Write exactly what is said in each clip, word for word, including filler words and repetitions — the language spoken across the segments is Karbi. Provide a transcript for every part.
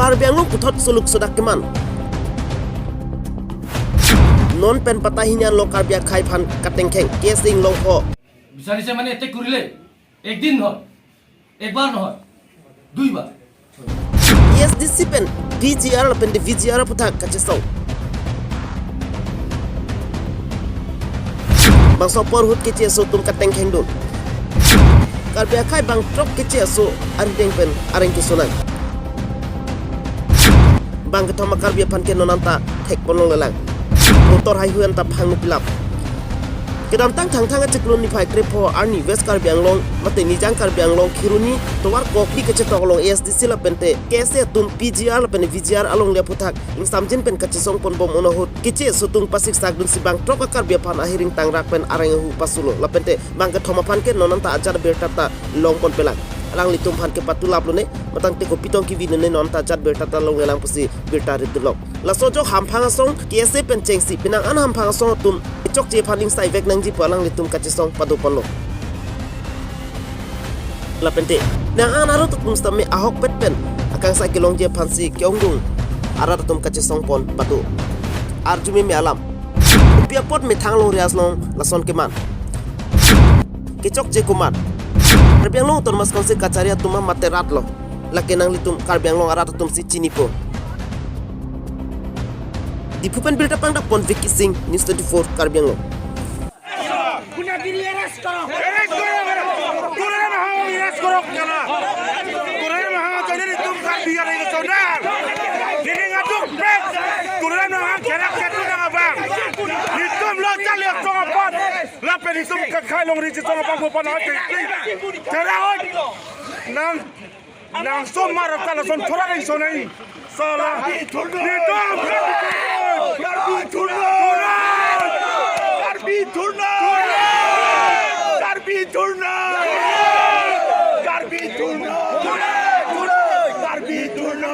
Karbi Anglong puthot suluk sudak keman. Non pen patta hini anlo Karbi akhei aphan katengkheng K S A inglongpo. বিচাৰিছে মানে এটেক কৰিলে একদিন নহয়, একবাৰ নহয়, দুইবাৰ। K S D C pen P G R lapen de V G R aphuthak kachesong. Bangso apor ahut keche aso atum katengkhengdun. Karbi akhei bang throk keche aso arideng pen areng kesonang. Bang kethom a-Karbi aphan ke non anta thekponlonglelang. Motor haihui anta phangno pilap. Kedamtang Thangthang achiklo niphai krepho arni West Karbi Anglong mate Nijang Karbi Anglong Kheroni tovar kokli kachetong along A S D C lapen te K S A atum P G R lapen V G R alongle aphuthak ingsamjin pen kachesongponbom ahut keche aso atum pasiksakdunsi bang throk a-Karbi aphan ahiring tangrak pen areng ahu pasulo lapen te bang kethom aphan ke non anta ajat birta ta longponpelang. Alanglitum aphan ke patulaplone, matang te kopi tong kevinone non anta ajat birta ta longlelang pusi birta ritdunlong. Laso ajok hamphang asong K S A pen chengsi penang an hamphang asong atum kechokche aphan ingsai vek nangji pu alanglitum kachesong padoponlo. Lapen te nang an arat atum sitame ahokpet pen akangsai kelongji aphansi ke-ongdung arat atum kachesongpon pado. Arjumeme alam. Kopi apot methang long rias long lason keman. Kechokche komat. Karbi Anglong Autonomous Council kachari atum mate rat lo. Lake nanglitum Karbi Anglong arat atumsi chinipo. Diphu pen birta pangdakpon Vicky Singh, News twenty-four Karbi Anglong. Gundagiri arrest karo. Arrest karo, karo. Kurang mahang arrest karo kena. Kurang mahang jadi itum Karbi arrest karo. Ini ngatuk pet. Kurang mahang kerak ketu nang abang. Itum lo chali tong apot. Lapen itum kakhai longri chitong apot mo panai. Tera oi. Nang Nang somar ta lason thora dei sonai. Sala. Karbi thurna. Nidam Karbi thurna. Karbi thurna. Karbi thurna. Karbi thurna. Karbi thurna.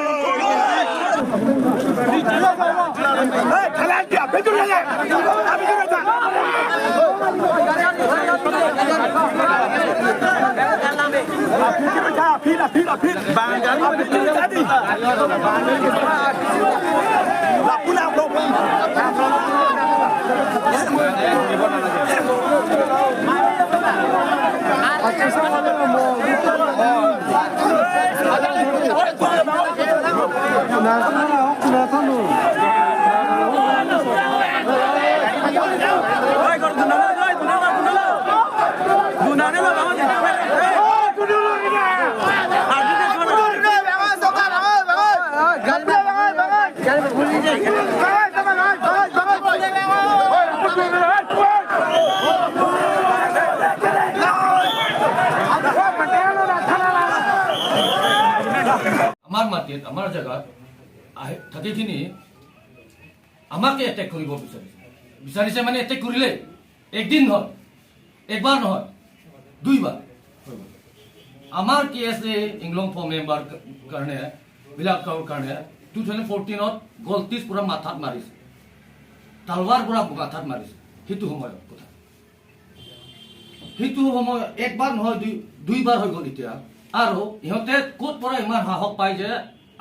Hey, khalan kya? Betul ya? Abhi kya? Aphi, aphi, aphi. Bang, gari aphi, aphi. Lapu, lapu. আমাৰ মাটিত, আমাৰ জেগাত আহি থাকিখিনি আমাকে এটেক কৰিব বিচাৰিছে। বিচাৰিছে মানে এটেক কৰিলে একদিন নহয়, একবাৰ নহয়, দুইবাৰ হৈ গ'ল। আমাৰ কে এছ এ ইংলং ফ'ৰ মেম্বাৰ কাৰণে, বিলাকৰ কাৰণে টু থাউজেণ্ড ফৰ্টিনত গলটিছ পৰা মাথাত মাৰিছে, তালৱাৰ পৰা মাথাত মাৰিছে। সেইটো সময়ৰ কথা। সেইটো সময় একবাৰ নহয়, দুই, দুইবাৰ হৈ গ'ল এতিয়া। আৰু ইহঁতে ক'ত পৰা ইমান সাহস পায় যে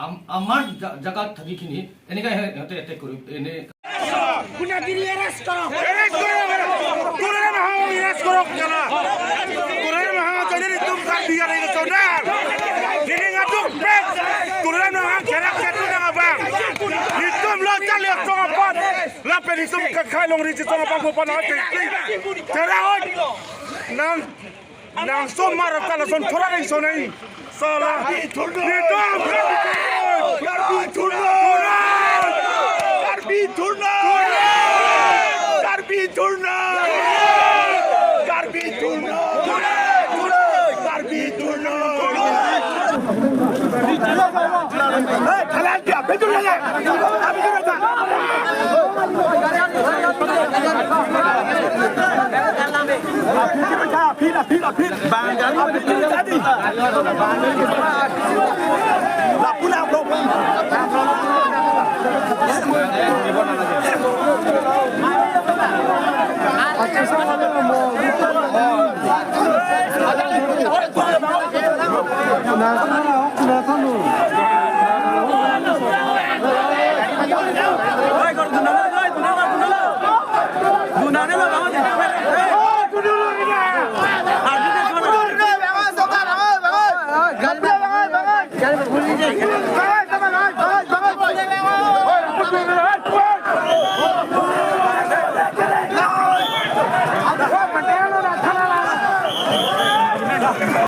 আম-, আমাৰ জা-, জাগাত থাকিখিনি এনেকৈ সিহঁতে এটেক কৰিব, এনে। গুণ্ডাগিৰি এৰেষ্ট কৰক। এৰেষ্ট কৰক, এৰেষ্ট কৰক। কোনোৱে নহয়, এৰেষ্ট কৰক, কেলা। কোনোৱে নহয়, যদি তুমি তাৰ বিয়া লাগি চলে। Ini ngatuk pet. Kurang nang kerak ketu nang abang. Itum lo chali tong apot. Lapen itum kakhai longri chitong apot mo panai. Tera oi. Nang Nang somar ta lason thora dei sonai. Sala. Karbi thurna. Nidam Karbi thurna. Karbi thurna. Karbi thurna. Karbi thurna. Karbi thurna. Hey, khalan kya? Betul ya? Abhi kya?